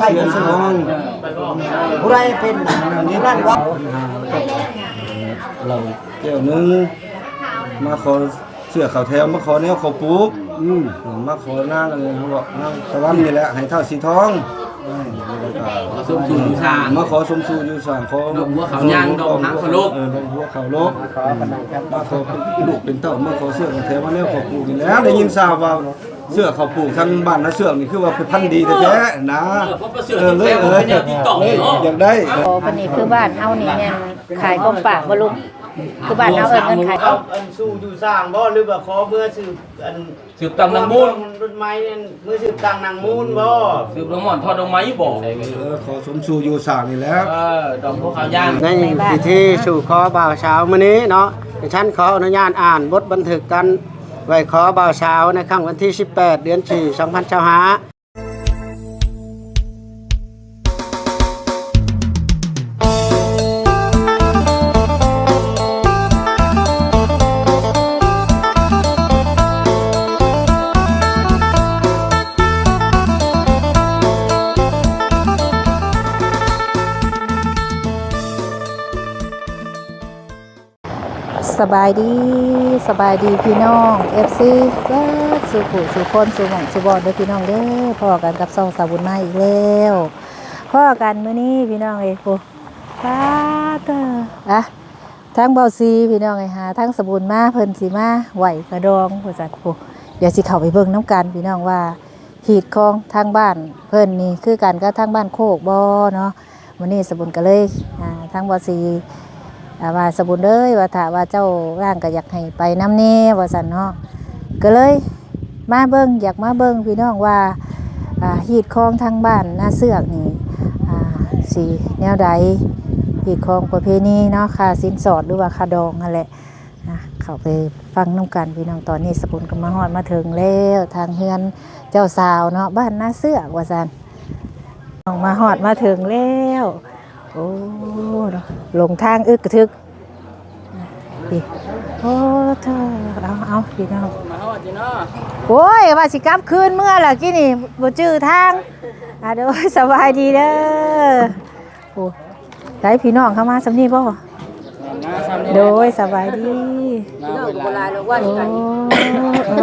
ຊຽນທອງ ຜູ້ໃດເປັນນັ້ນວ່າ ເຫຼົ້າແກ້ວໜຶ່ງ ມາຂໍເສື້ອເຂົ້າແຖວ ມາຂໍແນວເຂົ້າປູກ ອືມ ມາຂໍນາງ ອັນນີ້ເຮົາເວົ້ານາງຕະວັນນີ້ແຫຼະ ໃຫ້ທ້າວສີທອງ ເອີ ແລ້ວກໍ ມາສົມສູ່ຢູ່ສ້າງ ມາຂໍສົມສູ່ຢູ່ສ້າງ ຂໍດອກບົວເຂົ້າຍ່າງ ດອກຫາງເຄົາລົບ ເອີ ດອກບົວເຂົ້າລົບ ມາຂໍເປັນລູກເປັນເຕົ້າ ມາຂໍເສື້ອເຂົ້າແຖວ ມາແນວເຂົ້າປູກນີ້ແຫຼະ ໄດ້ຍິນຊາວວ່າ ເສື້ອເຂົ້າປູກທາງບ້ານນາເຊືອກນີ້ ຄືວ່າຜລິດພັນດີແທ້ໆນະ ເອີ ເອີ ເລີຍ ເອີ ເລີຍ ເອີ ຢາກໄດ້ ອໍ ບັດນີ້ຄືບ້ານເຮົານີ້ແມ່ນຂາຍຂອງຝາກບໍ່ລຸງ? ຄືບ້ານເຮົາເອີ້ນເງິນຂາຍຂອງ ອັນສູ່ຢູ່ສ້າງບໍ່ ຫຼືວ່າຂໍເມືອຊື້ ອັນ ສືບຕັ້ງນາງມູນ ລຸ້ນໃໝ່ນັ້ນ ເມືອສືບຕັ້ງນາງມູນບໍ່ ສືບດອກໝອນທອດດອກໄມ້ບໍ່ ເອີ ຂໍສົມສູ່ຢູ່ສ້າງນີ້ແຫຼະ ເອີ ດອກພວກເຂົາຍ່າງ ໃນພິທີສູ່ຂໍບ່າວສາວມື້ນີ້ເນາະ ດິສັນຂໍອະນຸຍາດອ່ານບົດບັນທຶກການໄຫວ້ຂໍບ່າວສາວໃນຄັ້ງວັນທີສິບແປດ ເດືອນສີ່ ສອງພັນຊາວຫ້າ. ສະບາຍດີ ສະບາຍດີພີ່ນ້ອງເອັຟຊີ ເບິດສູ່ຜູ້ສູ່ຄົນ ສູ່ໝ່ອງສູ່ບ່ອນເດີພີ່ນ້ອງເດີ ພໍ້ກັນກັບຊ່ອງສາວບຸນມາອີກແລ້ວ ພໍ້ກັນມື້ນີ້ພີ່ນ້ອງເອີຍ ໂອ້ ປາດເຕີ ອະ ທາງເບົາຊີພີ່ນ້ອງເອີຍ ຫາທາງສາວບຸນມາ ເພິ່ນຊິມາໄຫວ້ຂະດອງວ່າຊັ້ນ ໂອ້ ດຽວຊິເຂົ້າໄປເບິ່ງນຳກັນພີ່ນ້ອງວ່າ ຮີດຄອງທາງບ້ານເພິ່ນນີ້ຄືກັນກັບທາງບ້ານໂຄກບໍ່ເນາະ. ມື້ນີ້ສາວບຸນກໍເລີຍ ອ່າ ທາງເບົາສີ ອ່າ ວ່າ ສາວບຸນເອີຍ ວ່າຖ້າວ່າເຈົ້າວ່າງກໍຢາກໃຫ້ໄປນຳແດ່ວ່າຊັ້ນເນາະ ກໍເລີຍມາເບິ່ງ ຢາກມາເບິ່ງພີ່ນ້ອງວ່າ ອ່າ ຮີດຄອງທາງບ້ານນາເຊືອກນີ້ ອ່າ ຊິແນວໃດ ຮີດຄອງປະເພນີເນາະ ຄ່າສິນສອດ ຫຼືວ່າຄ່າດອງຫັ້ນແຫຼະ. ອ່ະ ເຂົ້າໄປຟັງນຳກັນພີ່ນ້ອງ ຕອນນີ້ສາວບຸນກໍມາຮອດມາເຖິງແລ້ວ ທາງເຮືອນເຈົ້າສາວເນາະ ບ້ານນາເຊືອກວ່າຊັ້ນ ມາຮອດມາເຖິງແລ້ວ ໂອ້ ເນາະ ຫຼົງທາງອຶກກະທຶກ ນີ້ ໂອ້ ເທີ ເອົາ ເອົາ ພີ່ນ້ອງ ມາຮອດຢູ່ເນາະ ໂອ້ຍ ວ່າຊິກັບຄືນເມືອລະກີ້ນີ້ ບໍ່ຈື່ທາງ ອ່າ ໂດຍ ສະບາຍດີເດີ. ໂອ້ ໄດ້ພີ່ນ້ອງເຂົ້າມາຊ່ຳນີ້ບໍ່? ມາຊ່ຳນີ້ ໂດຍ ສະບາຍດີ ມາເວລາ ໂອ້ ເອີ ເອີ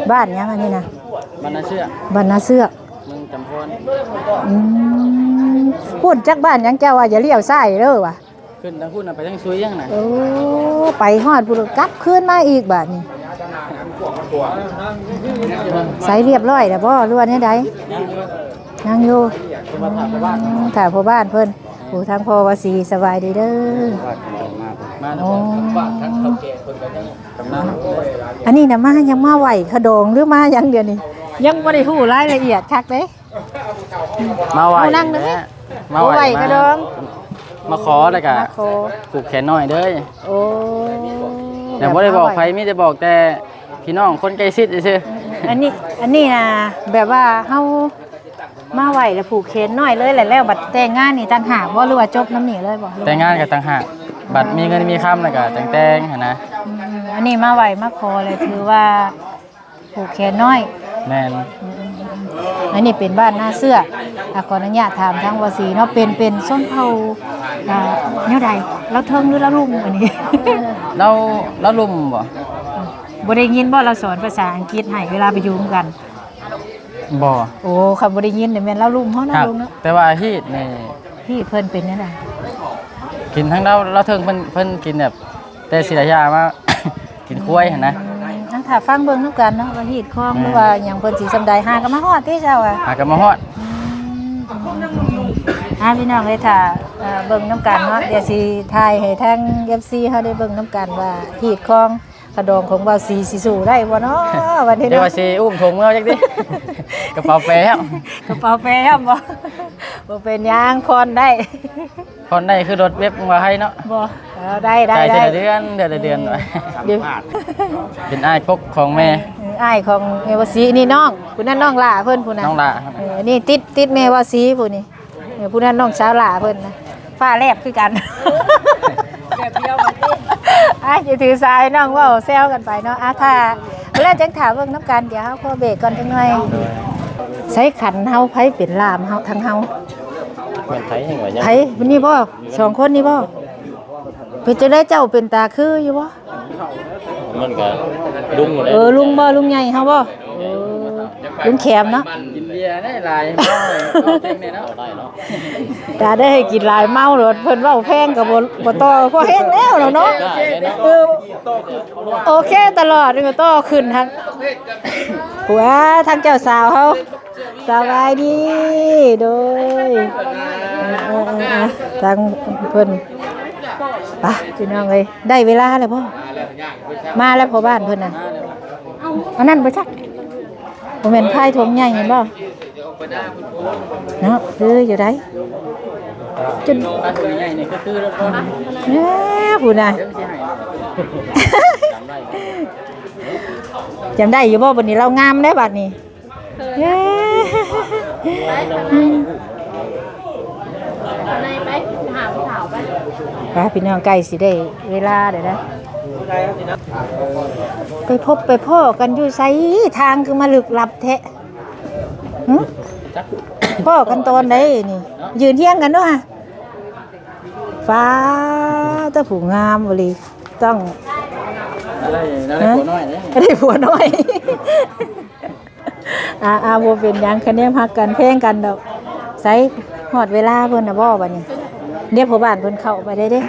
ບ້ານຫຍັງອັນນີ້ນະ? ບ້ານນາເຊືອກ ບ້ານນາເຊືອກ ເມືອງຈຳພອນ ອືມ ພຸ້ນຈັກບ້ານຫຍັງ ເຈົ້າວ່າຢ່າລ້ຽວຊ້າຍເດີວ່າ ຂຶ້ນທາງພຸ້ນນະ ໄປທາງຊຸຍຫຍັງນະ ໂອ້ ໄປຮອດພຸ້ນ ກັບຄືນມາອີກບາດນີ້ ໃສ ລຽບຮ້ອຍແລ້ວບໍ່ ຫຼືວ່າແນວໃດ? ຍັງຢູ່ ຖ້າພໍ່ບ້ານເພິ່ນ ໂອ້ ທາງພໍ່ວາສີ ສະບາຍດີເດີ ມາ ໂອ້ ອັນນີ້ນະ ມາ ຍັງມາໄຫວ້ຂະດອງ ຫຼືມາຫຍັງດຽວນີ້ ຍັງບໍ່ໄດ້ຮູ້ລາຍລະອຽດຄັກເດ້ ມາໄຫວ້ ເອົານັ່ງ ມາໄຫວ້ ມາໄຫວ້ຂະດອງ ມາຂໍ ແລ້ວກະ ມາຂໍ ຜູກແຂນນ້ອຍເດີ ໂອ້ ຍັງບໍ່ໄດ້ບອກໃຜ ມີແຕ່ບອກແຕ່ພີ່ນ້ອງຄົນໃກ້ຊິດຊື່ໆ ອັນນີ້ ອັນນີ້ນະ ແບບວ່າເຮົາ ມາໄຫວ້ແລ້ວຜູກແຂນນ້ອຍເລີຍ ແລ້ວ ແລ້ວບັດແຕ່ງງານນີ້ຕ່າງຫາກບໍ່ ຫຼືວ່າຈົບນຳນີ້ເລີຍບໍ່? ແຕ່ງງານກໍຕ່າງຫາກ ບັດມີເງິນມີຄຳແລ້ວກໍຈັ່ງແຕ່ງຫັ້ນນະ ອືມ ອັນນີ້ມາໄຫວ້ມາຂໍແລ້ວຖືວ່າຜູກແຂນນ້ອຍ ແມ່ນ ອືມໆໆ ອັນນີ້ເປັນບ້ານນາເຊືອກ ອ່າ ຂໍອະນຸຍາດຖາມທາງວາສີເນາະ ເປັນ ເປັນຊົນເຜົ່າ ອ່າ ແນວໃດ? ລາວເທິງ ຫຼືລາວລຸ່ມອັນນີ້? ລາວ ລາວລຸ່ມບໍ່? ບໍ່ໄດ້ຍິນບໍ່ລາວສອນພາສາອັງກິດໃຫ້ເວລາໄປຢູ່ນຳກັນ? ບໍ່ ໂອ້ ຄັນບໍ່ໄດ້ຍິນນີ້ແມ່ນລາວລຸ່ມເຮົາເນາະ ລຸງເນາະ ແຕ່ວ່າຮີດນີ້ ຮີດເພິ່ນເປັນແນວໃດ? ກິນທາງລາວ ລາວເທິງເພິ່ນ ເພິ່ນກິນແບບ ແຕ່ສີລາຊາມາ ກິນຄວາຍຫັ້ນນະ ອືມ ອ່ະ ຖ້າຟັງເບິ່ງນຳກັນເນາະ ວ່າຮີດຄອງ ແມ່ນ ຫຼືວ່າຫຍັງເພິ່ນຊິຊ່ຳໃດ ຫາກໍມາຮອດຕິເຈົ້າ ອ່ະ ຫາກໍມາຮອດ ອືມ ອ່າ ພີ່ນ້ອງເອີຍ ຖ້າ ເອີ ເບິ່ງນຳກັນເນາະ ດຽວຊິຖ່າຍໃຫ້ທາງເອັຟຊີເຮົາໄດ້ເບິ່ງນຳກັນວ່າ ຮີດຄອງ ຂະດອງຂອງບ່າວສີຊິສູ້ໄດ້ບໍ່ເນາະ ບັດນີ້ເນາະ ເຈົ້າວ່າຊິອຸ້ມຖົງເມືອຈັກຕິ ກະເປົາແປແລ້ວ ກະເປົາແປແລ້ວບໍ່ ບໍ່ເປັນຫຍັງ ຜ່ອນໄດ້ ຜ່ອນໄດ້ຄືລົດເວັບວ່າໃຫ້ເນາະ ບໍ່ ເອີ ໄດ້ ໄດ້ ໄດ້ ໄດ້ ເດືອນ ເດືອນລະເດືອນ ອືມ ເປັນອ້າຍປົກຂອງແມ່ ເອີ ອ້າຍຂອງແມ່ບ່າວສີ ນີ້ນ້ອງ ຜູ້ນັ້ນນ້ອງຫຼ້າເພິ່ນ ຜູ້ນັ້ນ ນ້ອງຫຼ້າ ເອີ ນີ້ຕິດ ຕິດແມ່ບ່າວສີຜູ້ນີ້ ເອີ ຜູ້ນັ້ນນ້ອງສາວຫຼ້າເພິ່ນນະ ຟ້າແລບຄືກັນ ແບບດຽວກັນຕິ ອ່ະ ຢ່າຖືສາ ນ້ອງເວົ້າແຊວກັນໄປເນາະ ອ່ະ ຖ້າ ແລ້ວຈັ່ງຖ້າເບິ່ງນຳກັນ ດຽວເຮົາຂໍເບຣກກ່ອນຈັກໜ່ອຍ ໂດຍ ໃສຂັນເຮົາ ໃຜເປັນລ່າມເຮົາ ທາງເຮົາ? ແມ່ນໃຜແຮ່ງວ່າຫຍັງ? ໃຜ ນີ້ບໍ່? ສອງຄົນນີ້ບໍ່? ເປັນຈັ່ງໃດ ເຈົ້າເປັນຕາຄືຢູ່ບໍ່? ມັນກະລຸງແຫຼະ. ເອີ ລຸງບໍ່? ລຸງໃຫຍ່ເຮົາບໍ່? ເອີ ລຸງແຂມເນາະ. ກິນເບຍໄດ້ຫຼາຍ ເມົາເອົາເກັ່ງແດ່ເນາະ. ກະໄດ້ໃຫ້ກິນຫຼາຍເມົາໂລດ ເພິ່ນເວົ້າແພງກໍບໍ່ ບໍ່ຕໍ່ ພໍແຮງແລ້ວເນາະ. ເອີ ໂອເຄຕະຫຼອດ ກໍຕໍ່ຂຶ້ນທາງ ຜູ້ວ່າທາງເຈົ້າສາວເຮົາ ສະບາຍດີ ໂດຍ ເອີໆໆ ທາງເພິ່ນ ໄປພີ່ນ້ອງເອີຍ ໄດ້ເວລາແລ້ວບໍ່? ມາແລ້ວພໍ່ບ້ານເພິ່ນນະ ອັນນັ້ນບໍ່ຈັກ ບໍ່ແມ່ນພາຍຖົງໃຫຍ່ເຫັນບໍ່? ເນາະ ຄືຢູ່ໃດ ຈົນ ແນ່ ພຸ້ນນະ ຈຳໄດ້ຢູ່ບໍ່? ບັດນີ້ລາວງາມແລ້ວບັດນີ້. ເອີ ໄປ ໄປຫາຜູ້ສາວໄປ. ໄປພີ່ນ້ອງ ໃກ້ຊິໄດ້ເວລາແລ້ວນະ ໄປພົບໄປພໍ້ກັນຢູ່ໃສ? ທາງຄືມາລຶກລັບແທ້. ຫຶ ພໍ້ກັນຕອນໃດນີ້? ຢືນຮຽງກັນເນາະ. ຟ້າ ແຕ່ຜູ້ງາມອີ່ຫຼີ ຕ້ອງ ໄດ້ ໄດ້ ໄດ້ຜົວນ້ອຍເດ້ ໄດ້ຜົວນ້ອຍ. ອ່າໆ ບໍ່ເປັນຫຍັງ ຄະແນນຮັກກັນແພງກັນດອກ. ໃສ ຮອດເວລາເພິ່ນນະບໍ່ບັດນີ້? ດຽວພໍ່ບ້ານເພິ່ນເຂົ້າໄປໄດ້ເດ້.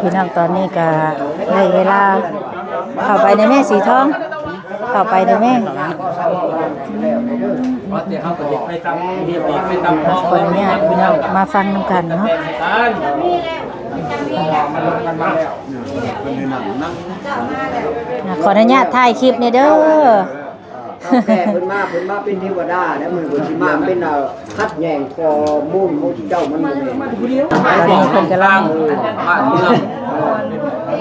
ພີ່ນ້ອງ ຕອນນີ້ກະໄດ້ເວລາ ເຂົ້າໄປໃນແມ່ສີທອງ ເຂົ້າໄປໃນແມ່ ຂໍອະນຸຍາດພີ່ນ້ອງ ມາຟັງນຳກັນເນາະ. ຂໍອະນຸຍາດຖ່າຍຄລິບແດ່ເດີ. ເຖົ້າແກ່ເພິ່ນມາ ເພິ່ນມາເປັນເທວະດາ ແລ້ວມື້ເພິ່ນຊິມາເປັນ ເອີ ຂັດແຍ່ງຂໍ້ມູນຂອງເຈົ້າ ມັນບໍ່ແມ່ນ. ຕອນນີ້ເພິ່ນກຳລັງ ເອີ ບ້ານເມືອງ ເອີ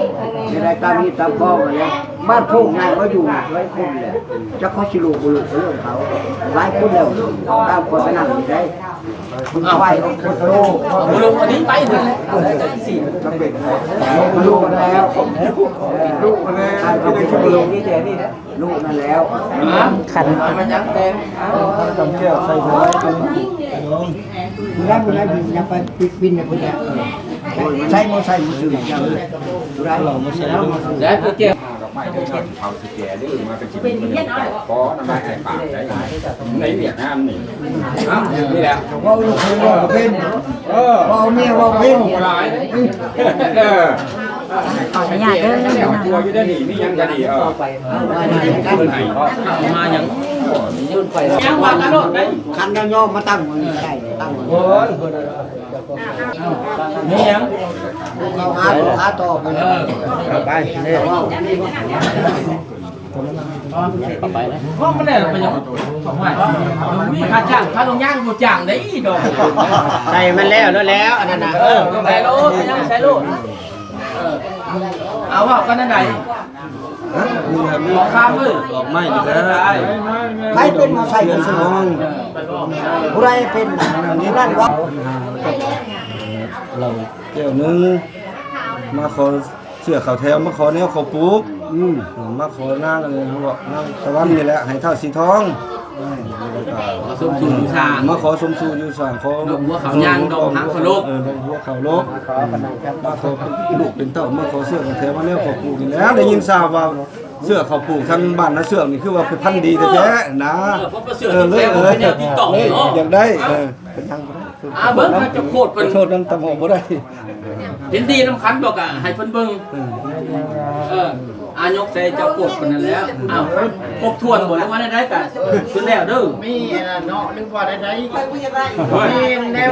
ໃນໄດ້ຕາມຮີດຕາມຄອງຫັ້ນແຫຼະ. ບ້ານໂຄກໃຫຍ່ມາຢູ່ຫຼາຍຄົນແຫຼະ ຈັກເຂົາຊິຮູ້ບໍ່ຮູ້ເລື່ອງເຂົາ ຫຼາຍຄົນແລ້ວ ຕາມຄົນໄປນັ່ງຢູ່ໃດ. ເອົາ ໄປ ເອົາ ບໍ່ລົງອັນນີ້ໄປເລີຍ ເອີ ຈັ່ງຊີ້ ເປັນ ເອີ ລູກແລ້ວ ລູກແລ້ວ ໃຫ້ເຂົາໄປລົງນີ້ແຕ່ນີ້ແຫຼະ. ລູກນັ້ນແລ້ວ ຂັນ ເອົາມາຍັງແຕ່ງ ເອົາ ຂັນກຳແກ້ວໃສ່ໄວ້ ຜູ້ໃດ ຜູ້ໃດ ຢ່າໄປປິດບິນໃຫ້ເພິ່ນແຫຼະ. ໃສ່ບໍ່ໃສ່ບໍ່ຊື່ເຈົ້າເອີຍ ຜູ້ໃດ ເອົາມາໃສ່ ແລ້ວຜູ້ແກ້ວ ດອກໄມ້ເດີ ເຂົາຊິແກ່ເດີ ມາເປັນຊິເປັນຂອນຳໄມ້ໃຫ້ປາກໄດ້ ໃນຫວຽດນາມນີ້ ເອົ້າ ນີ້ແຫຼະ ເວົ້າລູກເພິ່ນເວົ້າເປັນ ເອີ ເວົ້າເມຍເວົ້າເປັນ ຫຼາຍ ເອີ ຂໍອະນຸຍາດເດີ ຕົວຢູ່ເດີນີ້ ມີຫຍັງກະດີ ເອີ ເອົາມາຫຍັງ ເອົາມາຫຍັງ ຍັງວ່າກະໂລດໄດ໋ ຄັນຍອມມາຕັ້ງມື້ນີ້ໄດ້ ຕັ້ງມື້ນີ້ ມີຫຍັງ ເຂົ້າຫາລູກຄ້າຕໍ່ໄປ ເອີ ໄປເດ້ ເຂົ້າໄປເດ້ ເພາະມັນແລ້ວໄປຫຍັງ ມີຄ່າຈ້າງ ຄ່າລົງຍາງບໍ່ຈ້າງໄດ໋ດອກ ໃສ່ມັນແລ້ວ ແລ້ວ ແລ້ວ ອັນນັ້ນນະ ເອີ ໃສ່ໂລດ ຍັງໃສ່ໂລດ ເອີ ເອົາ ເວົ້າກັນແນວໃດ? ຮະ? ມີ ມີ ຂໍຄຳເອີຍ ດອກໄມ້ນີ້ແຫຼະ ໃຜເປັນມາໃສ່ ເປັນຫ້ອງ ຜູ້ໃດເປັນນັ້ນວ່າ ເຫຼົ້າແກ້ວໜຶ່ງ ມາຂໍເສື້ອເຂົ້າແຖວ ມາຂໍແນວເຂົ້າປູກ ອືມ ມາຂໍນາງ ເອີ ນາງຕາວັນນີ້ແຫຼະ ໃຫ້ທ້າວສີທອງ ມາຊົມຊູບູຊາ ມາຂໍຊົມຊູຢູ່ສາງ ຂໍດອກບົວເຂົ້າຍ່າງ ດອກຫາງເຄົາລົບ ເອີ ດອກບົວເຄົາລົບ ມາຂໍເປັນລູກເປັນເຕົ້າ ມາຂໍເສື້ອເຂົ້າແຖວ ມາແນວເຂົ້າປູກນີ້ແຫຼະ ໄດ້ຍິນຊາວວ່າ ເສື້ອເຂົ້າປູກທາງບ້ານນາເຊືອກນີ້ ຄືວ່າເປັນພັນດີແທ້ໆນະ ເອີ ເອີ ເລີຍ ເອີ ເປັນແນວຕິດຕໍ່ເນາະ ຢາກໄດ້ ເອີ ເປັນຫຍັງບໍ່ໄດ້ ອ່າ ເບິ່ງເຂົາຈະໂຄດເພິ່ນ ໂຄດນຳຕຳຫອງບໍ່ໄດ້ ເຫັນດີນຳກັນບໍ່ກະໃຫ້ເພິ່ນເບິ່ງ ເອີ ເອີ ອ່າ ຍົກໃສ່ເຈົ້າໂຄດເພິ່ນນັ້ນແຫຼະ ອ້າວ ຄົບຖ້ວນບໍ່ ຫຼືວ່າແນວໃດກະສຸດແລ້ວເດີ ມີອັນນັ້ນເນາະ ຫຼືວ່າໃດໆ ແມ່ນແລ້ວ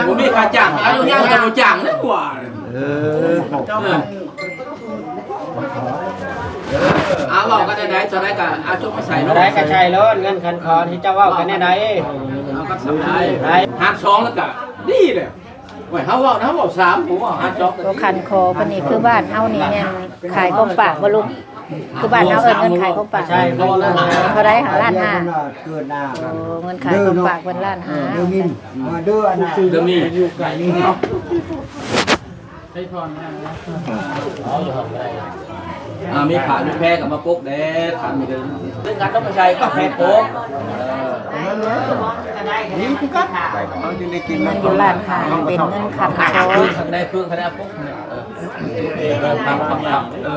ບໍ່ມີຄ່າຈ້າງ ອະນຸຍາດກະບໍ່ຈ້າງເດ້ວ່າ ເອີ ເອີ ອ່າ ເວົ້າກັນແນວໃດ ເທົ່າໃດກະເອົາຈົບມາໃສ່ເນາະ ເທົ່າໃດກະໃສ່ໂລດ ເງິນຂັນຂໍທີ່ເຈົ້າເວົ້າກັນແນວໃດ ເອົາກັນສ່ຳໃດ ຫານສອງແລ້ວກະດີແລ້ວ ໂອ້ຍ ເຮົາເວົ້ານະ ເຮົາເວົ້າສາມ ຜົມເວົ້າຫານສອງ ໂຕຂັນຂໍເພິ່ນນີ້ ຄືບ້ານເຮົານີ້ແມ່ນຂາຍຂອງຝາກບໍ່ລຸງ? ຄືບ້ານເຮົາເອີ້ນເງິນຂາຍຂອງຝາກ ໃຊ່ ເທົ່າໃດຫາ ລ້ານຫ້າ ເກີນໜ້າ ໂອ້ ເງິນຂາຍຂອງຝາກເພິ່ນລ້ານຫ້າ ເດີມິນ ເດີ ອັນນັ້ນ ເດີມີ ຢູ່ໃກ້ນີ້ ໃຊ້ພອນ ເອົາຢູ່ຫັ້ນກະໄດ້ ອ່າ ມີຜ້າມີແພກໍມາປົກແດ່ ຄັນມີເດີ ເລື່ອງການຕ້ອງໃຊ້ກໍແພປົກ ເອີ ດີຄືກັນ ເຮົາຈຶ່ງໄດ້ກິນ ຢູ່ຮ້ານຄ້າເປັນເງິນຄັນໂຕ ໄດ້ເຄື່ອງຄະນະປົກ ເອີ ຄວາມ ຄວາມ ຄວາມ ເອີ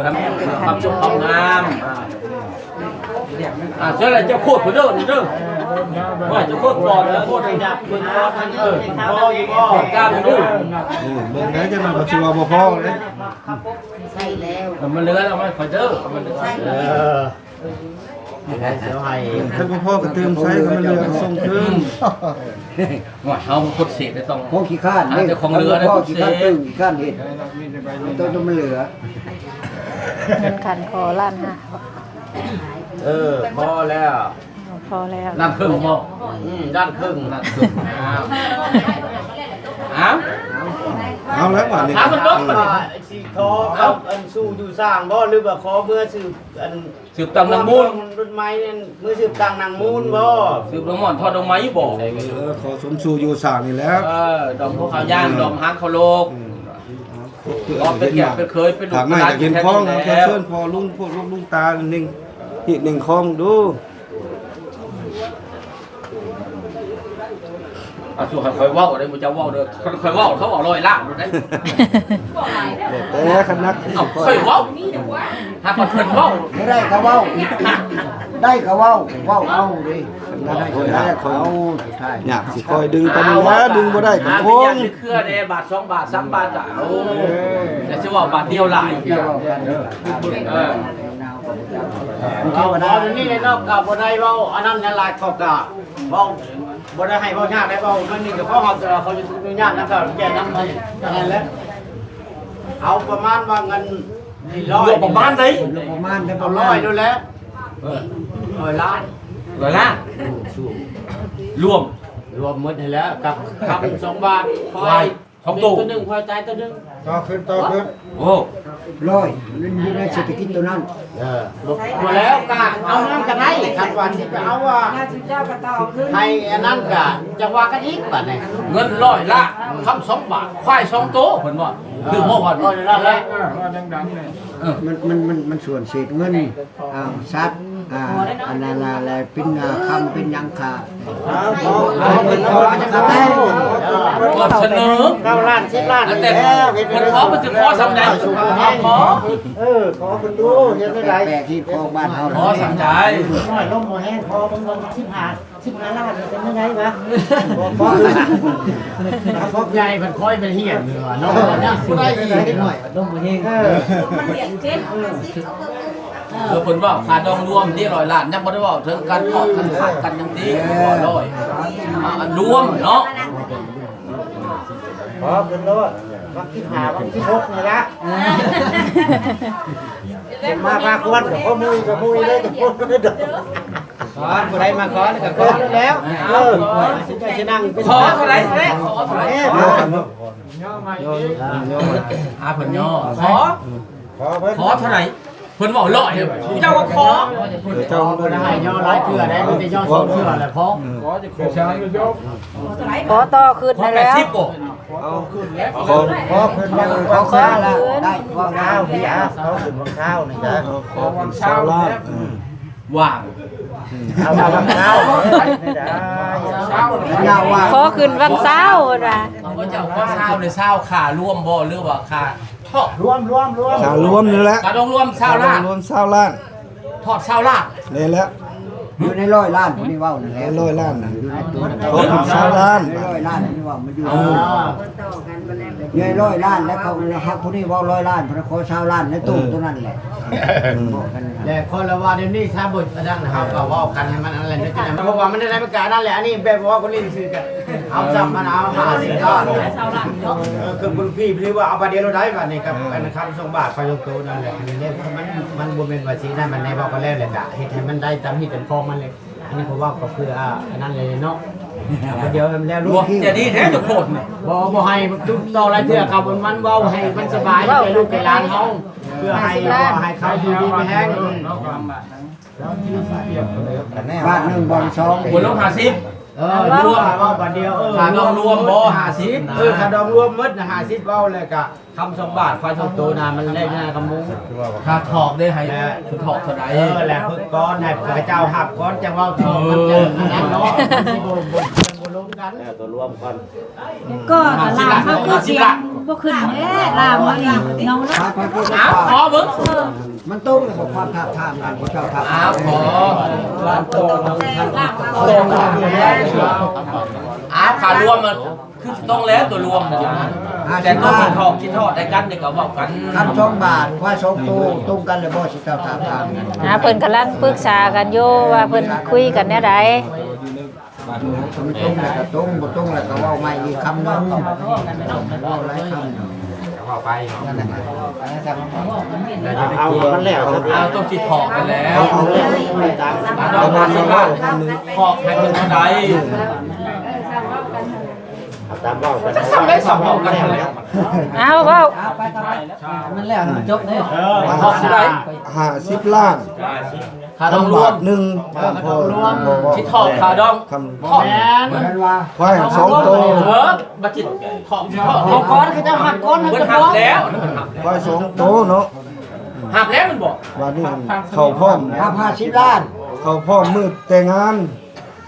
ຄວາມສຸກຄວາມງາມ ອ່າ ເຈົ້າລະເຈົ້າໂຄດເດີ ເດີ ວ່າເຈົ້າໂຄດກ່ອນ ເອີ ໂຄດໃຫ້ຍາກເບິ່ງກ່ອນ ເອີ ພໍຢູ່ບໍ່ ການເບິ່ງ ເອີ ເບິ່ງໄດ້ ຈັກໜ່ອຍກໍຊິວ່າບໍ່ພໍເດ້ ໃສ່ແລ້ວ ມັນເຫຼືອ ເອົາມາໃຫ້ຂ້ອຍເດີ ມັນເຫຼືອ ໃສ່ແລ້ວ ເອີ ໃຫ້ ຄັນບໍ່ພໍກໍຕື່ມໃສ່ ຄັນມັນເຫຼືອກໍສົ່ງຄືນ ໂອ້ຍ ເຮົາຄົນເສດຕ້ອງ ຂອງຂີ້ຄ້ານ ຫາແຕ່ຂອງເຫຼືອ ຂີ້ຄ້ານຕື່ມ ຂີ້ຄ້ານເຮັດ ຕ້ອງມັນເຫຼືອ ເງິນຄັນພໍລ້ານຫ້າ ເອີ ພໍແລ້ວ ພໍແລ້ວ ລ້ານເຄິ່ງບໍ່ ອືມ ລ້ານເຄິ່ງ ລ້ານເຄິ່ງ ອ້າວ ອ້າວ ເອົາແລ້ວບາດນີ້ ຖາມມັນເບິ່ງ ຊິຂໍກັບອັນສູ່ຢູ່ສ້າງບໍ່ ຫຼືວ່າຂໍເມືອສືບອັນ ສືບຕັ້ງນາງມູນ ລຸ້ນໃໝ່ນີ້ ເມືອສືບຕັ້ງນາງມູນບໍ່ ສືບດອກມ່ອນທອດດອກໄມ້ບໍ່ ເອີ ຂໍສົມສູ່ຢູ່ສ້າງນີ້ແຫຼະ ເອີ ດອມພວກເຂົາຍ່າງ ອືມ ດອມຮັກເຂົາໂລກ ອືມ ຂໍເປັນແຂກເປັນເຄີຍ ເປັນລູກເປັນຫຼານ ເຫັນຂອງ ເຊີນພໍ່ລຸງ ພວກລູກລຸງຕາໜຶ່ງ ຮີດໜຶ່ງຂອງດູ ອາ ສູ່ໃຫ້ຂ້ອຍເວົ້າໄດ້ ບໍ່ເຈົ້າເວົ້າເດີ ຂ້ອຍເວົ້າ ເຂົາເວົ້າຮ້ອຍລ້ານໂລດໄດ໋ ແຕ່ຄັນນັກ ເອົາ ຂ້ອຍເວົ້າ ຫາກວ່າເພິ່ນເວົ້າ ບໍ່ໄດ້ກໍເວົ້າ ໄດ້ກໍເວົ້າ ເວົ້າເອົາເດ້ ຄັນໄດ້ກໍໄດ້ ເອົາ ສຸດທ້າຍ ຍາກຊິຄ່ອຍດຶງໄປນີ້ແຫຼະ ດຶງບໍ່ໄດ້ກໍໂກງ ເຄືອແດ່ ບາດສອງບາດສາມບາດກໍເອົາ ແຕ່ຊິເວົ້າບາດດຽວຫຼາຍ ເອີ ເວົ້າດຽວນີ້ເນາະ ກໍບໍ່ໄດ້ເວົ້າອັນນັ້ນຫຼາຍ ເຂົາກໍ ເວົ້າບໍ່ໄດ້ໃຫ້ເວົ້າຍາກໄດ້ ເວົ້າໜ້ອຍໜຶ່ງກໍພໍ ເຮົາຈະ ເຂົາຈະອະນຸຍາດນຳ ເຈົ້າແກ່ນຳ ເທົ່ານັ້ນແຫຼະ ເອົາປະມານວ່າເງິນຮ້ອຍ ປະມານໃດ ປະມານໄດ້ ເອົາຮ້ອຍໂລດແຫຼະ ເອີ ຮ້ອຍລ້ານ ຮ້ອຍລ້ານ ລວມ ລວມໝົດຫັ້ນແຫຼະ ກັບຄຳສອງບາດ ຄວາຍ ສອງໂຕ ໂຕໜຶ່ງ ຄວາຍຕາຍໂຕໜຶ່ງ ຕໍ່ຂຶ້ນ ຕໍ່ຂຶ້ນ ໂອ້ ຮ້ອຍ ມັນຢູ່ໃນເສດຖະກິດໂຕນັ້ນ ເອີ ບໍ່ ບໍ່ແລ້ວກະເອົານຳກັນໄດ້ ຄັນວ່າຊິໄປເອົາວ່າ ໃຫ້ອັນນັ້ນກະຈັ່ງວ່າກັນອີກບາດນີ້ ເງິນຮ້ອຍລະຄຳສອງບາດ ຄວາຍສອງໂຕ ເພິ່ນວ່າ ຖືກບໍ່ ເອີ ຮ້ອຍລະ ເອີ ວ່າດັງໆ ເອີ ມັນ ມັນ ມັນ ມັນສ່ວນເສດເງິນ ອ່າ ສັດ ອ່າ ອັນນັ້ນລະ ແລະ ເປັນ ອ່າ ຄຳເປັນຫຍັງກະ ເອີ ຂໍ ຂໍ ຂໍ ຂໍ ຂໍສະເໜີ ເກົ້າລ້ານ ສິບລ້ານ ແຕ່ເພິ່ນຂໍ ເພິ່ນຊິຂໍສ່ຳໃດ ຂໍ ເອີ ຂໍເພິ່ນດູ ເຮັດຈັ່ງໃດ ແປກໆ ຮີດຂອງບ້ານເຮົາ ຂໍສ່ຳໃດ ນ້ອຍລົງບໍ່ແຮງ ຂໍເບິ່ງວ່າສິບຫ້າ ສິບຫ້າລ້ານເປັນຈັ່ງໃດວະ ບໍ່ພໍ ພວກໃຫຍ່ເພິ່ນຄ່ອຍໄປຮຽນເນາະ ຍັງບໍ່ໄດ້ອີກ ນ້ອຍລົງບໍ່ແຮງ ເອີ ມັນຮຽນເຈັດ ເອີ ເພິ່ນເວົ້າຄ່າດອງລວມເດ້ ຮ້ອຍລ້ານ ຍັງບໍ່ໄດ້ເວົ້າເຖິງການທອດ ການຂາດ ການຫຍັງຕິ ເອີ ຮ້ອຍ ອ່າ ອັນລວມເນາະ ຂໍຂຶ້ນໂລດ ມັກສິບຫ້າ ມັກສິບຫົກນີ້ລະ ມາພາຄວນກັບພໍ່ມຸ້ຍ ກັບມຸ້ຍເລີຍ ກັບຄົນເດີ ຂໍ ຜູ້ໃດມາຂໍກໍຂໍໂລດແລ້ວ ເອີ ຊິໄດ້ຊິນັ່ງເປັນ ຂໍເທົ່າໃດ ຂໍເທົ່າໃດ ເອີ ຫາເພິ່ນຍໍ ຂໍ ຂໍເທົ່າໃດ ເພິ່ນເວົ້າຮ້ອຍ ເຈົ້າກໍຂໍ ເຈົ້າບໍ່ໄດ້ຍໍຫຼາຍເທື່ອໃດ ມີແຕ່ຍໍສອງເທື່ອແຫຼະພໍ ຂໍຕໍ່ຂຶ້ນນັ້ນແຫຼ້ວ ຂໍແປດສິບບໍ່ ຂໍຂຶ້ນແລ້ວ ຂໍ ຂໍຂຶ້ນ ຂໍຂຶ້ນ ຂໍຂຶ້ນ ເອົາຂຶ້ນວັງຊາວນີ້ຈ້ະ ຂໍຂຶ້ນຊາວລ້ານ ວ່າງ ເອົາ ເອົາວັງຊາວ ຂໍຂຶ້ນວັງຊາວເພິ່ນວ່າ ເຈົ້າຂໍຊາວນີ້ ຊາວຄ່າລວມບໍ່ ຫຼືວ່າຄ່າ ເທາະ ລວມ ລວມ ລວມ ຄ່າລວມນີ້ແຫຼະ ຄ່າດອງລວມຊາວລ້ານ ລວມຊາວລ້ານ ທອດຊາວລ້ານ ນີ້ແຫຼະ ຢູ່ໃນຮ້ອຍລ້ານຜູ້ນີ້ເວົ້ານັ້ນແຫຼະ ໃນຮ້ອຍລ້ານນັ້ນ ຢູ່ໃນໂຕນັ້ນ ໂຕນັ້ນຊາວລ້ານ ໃນຮ້ອຍລ້ານຜູ້ນີ້ເວົ້າ ມັນຢູ່ ເອີ ໃນຮ້ອຍລ້ານ ແລ້ວເຂົາ ເຮົາຜູ້ນີ້ເວົ້າຮ້ອຍລ້ານ ເພິ່ນຂໍຊາວລ້ານໃນໂຕ ເອີ ໂຕນັ້ນແຫຼະ ບອກກັນ ແລະ ຄົນລະວ່າດຽວນີ້ ຖ້າບໍ່ອັນນັ້ນ ເຮົາກໍເວົ້າກັນໃຫ້ມັນອັນນັ້ນແຫຼະ ເພາະວ່າມັນໄດ້ລາຍການນັ້ນແຫຼະ ອັນນີ້ແບບວ່າຄົນຫຼິ້ນຊື່ກັນ ເອົາຊ້ຳມັນເອົາຫ້າສິບລ້ານ ເອີ ຄືບຸນພີເພິ່ນວ່າເອົາບາດດຽວໂລດໄດ໋ ບາດນີ້ກັບ ເອີ ອັນຄຳສອງບາດ ຄວາຍສອງໂຕນັ້ນແຫຼະ ອັນນີ້ມັນ ມັນບໍ່ແມ່ນວ່າຊິນັ້ນ ມັນໄດ້ເວົ້າກັນແລ້ວ ແລ້ວກະເຮັດໃຫ້ມັນໄດ້ຕາມຮີດຕາມຄອງມັນເລີຍ ອັນນີ້ເຂົາເວົ້າກໍເພື່ອ ອ່າ ອັນນັ້ນເລີຍເນາະ ດຽວແລ້ວລູກ ຈະດີແທ້ທຸກຄົນ ບໍ່ ບໍ່ໃຫ້ຕໍ່ຫຼາຍເທື່ອ ເຂົາມັນເວົ້າໃຫ້ມັນສະບາຍໃຈລູກໃຈຫຼານເຮົາ ເພື່ອໃຫ້ ໃຫ້ເຂົາຢູ່ດີມີແຮງ ບາດໜຶ່ງ ບາດສອງ ບໍ່ລົງຫ້າສິບ ເອີ ລວມ ເວົ້າບາດດຽວ ເອີ ຄ່າດອງລວມບໍ່ ຫ້າສິບ ເອີ ຄ່າດອງລວມໝົດນະ ຫ້າສິບ ເວົ້າແລ້ວກະຄຳສອງບາດ ຄວາຍສອງໂຕນະ ມັນແລກງ່າຍກະໝູ່ ຄ່າຖອກເດ້ ໃຫ້ເພິ່ນຖອກເທົ່າໃດ ເອີ ແລ້ວເພິ່ນກ່ອນ ໃຫ້ເຂົາເຈົ້າຮັບກ່ອນ ຈັ່ງເວົ້າຖອກ ເອີ ມັນຈັ່ງອັນນັ້ນເນາະ ມັນຊິບໍ່ ບໍ່ ບໍ່ລົງກັນ ເອົາຕົວລວມກ່ອນ ກໍລາວເຮົາຄືສຽງບໍ່ຂຶ້ນແທ້ ລາວເຮົານີ້ເນາະ ເອົາ ຂໍເບິ່ງ ມັນຕົງແລ້ວ ຄວາມທ້າບທາມກັນ ເຈົ້າທ້າບທາມ ອ້າວ ຂໍ ອ້າວ ຄ່າລວມມັນຄືຊິຕົງແລ້ວ ຕົວລວມນະ ແຕ່ຕົວຊິຖອກ ຊິຖອກໄດ້ກັນ ດຽວກໍເວົ້າກັນ ຄັນສອງບາດ ຄວາຍສອງໂຕ ຕົງກັນແລ້ວບໍ່ ຊິເຈົ້າຖາມ ຖາມ ອ່າ ເພິ່ນກຳລັງປຶກສາກັນຢູ່ວ່າເພິ່ນຄຸຍກັນແນວໃດ ມັນຕົງແລ້ວກໍຕົງ ບໍ່ຕົງແລ້ວກໍເວົ້າໃໝ່ອີກຄຳໜຶ່ງ ເວົ້າຫຼາຍຄຳ ເວົ້າໄປ ເອົາມັນແລ້ວ ເອົາ ຕ້ອງຊິຖອກກັນແລ້ວ ເອົາ ເອົາ ເອົາ ເອົາ ຖອກໃຫ້ເພິ່ນເທົ່າໃດ ເອົາຕາມເວົ້າກັນ ຈະສ່ຳໃດສ່ຳເວົ້າກັນແລ້ວ ເອົາ ເວົ້າ ມັນແລ້ວ ມັນຈົບເດ້ ເອີ ຖອກເທົ່າໃດ ຫ້າສິບລ້ານ ຄ່າດອງລວມ ບາດໜຶ່ງ ເອີ ຄ່າດອງລວມ ຊິຖອກຄ່າດອງ ຄຳ ຖອກ ແມ່ນ ຄວາຍສອງໂຕ ເອີ ບາດຊິຖອກ ຊິຖອກ ເອົາກ່ອນ ເຂົາເຈົ້າຮັບກ່ອນ ເພິ່ນຮັບແລ້ວ ຄວາຍສອງໂຕເນາະ ຮັບແລ້ວແມ່ນບໍ່ ບາດນີ້ເຂົ້າພ້ອມ ຮັບຫ້າສິບລ້ານ ເຂົ້າພ້ອມມື້ແຕ່ງງານ